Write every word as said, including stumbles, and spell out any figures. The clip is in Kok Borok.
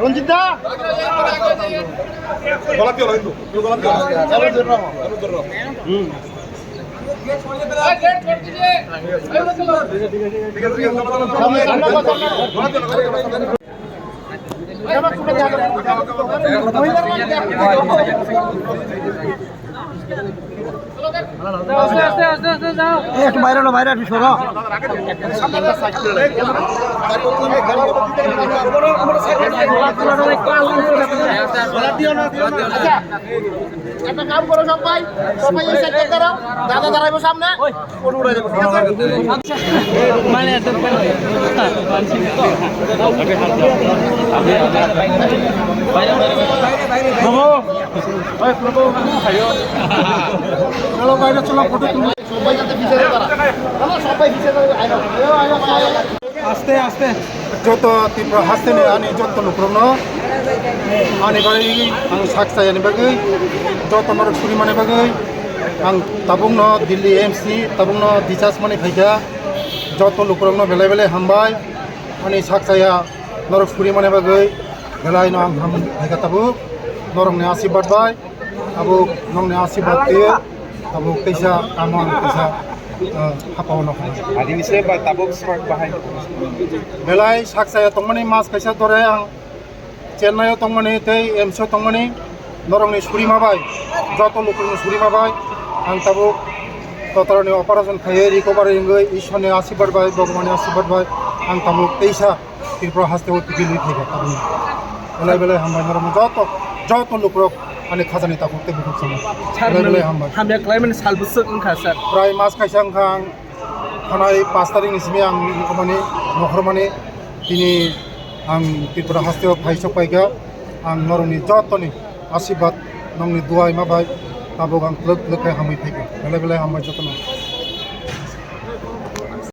রঞ্জিত দা। গলাপি হলো কিন্তু। গলাপি হলো। একটু বাইরে হলো, বাইরে একটু সরো। একটা কাম করো সবাই, সবাই এই সাইডে দাঁড়াও, দাদা দাঁড়াইবো সামনে। চলো বাইরে, চলো, ফটো তুলি। সবাই যাতে পিছে দাঁড়া। চলো, সবাই পিছে দাঁড়া। আয়ো, আয়ো, আয়ো, আয়ো। আস্তে আস্তে। Joto Tripura hasteni ani joto lukurokno ani bagwi ang sak chayani bagwi, joto norok suri mani bagwi ang tabukno Delhi M C tabukno discharge mani phaikha. Joto lukurokno belai belai hambai ani sak chaya norok suri mani bagwi, belai no ang ham phaikha tabuk norokni asirwad bai. Abo nongni asirwad twi abo teisa tamo ang teisa, ah, hapao no. Adini se ba tabuk smak bahai. Belai sak chaya tongmani mas kaisa dore ang Chennai o tongmani tei M C o tongmani norokni surima bai, joto lukurokni surima bai ang tabuk totorni operation khaiwi recovery wngwi Ishwarni asirwad bai, Bhagwani asirwad bai ang tabuk teisa Tripura haste o tigi lui thaiba tabuk. Belai belai hambai norokno joto, joto lukurok ani khajani tabuk tei bukhuk sama. Belai belai hambai. Hamya khlaimani sal bwswk wngkha, sir? Prai mas kaisa wngkha ang thanai pash tarikni simi ang nukmani, nokhormani tini ang Tripura haste o phai sok paikha. Ang norokni jotoni asirwad, nongni duai ma bai tabuk ang twlwk twlwk khe hamwi phaikha. Belai belai hambai jotono.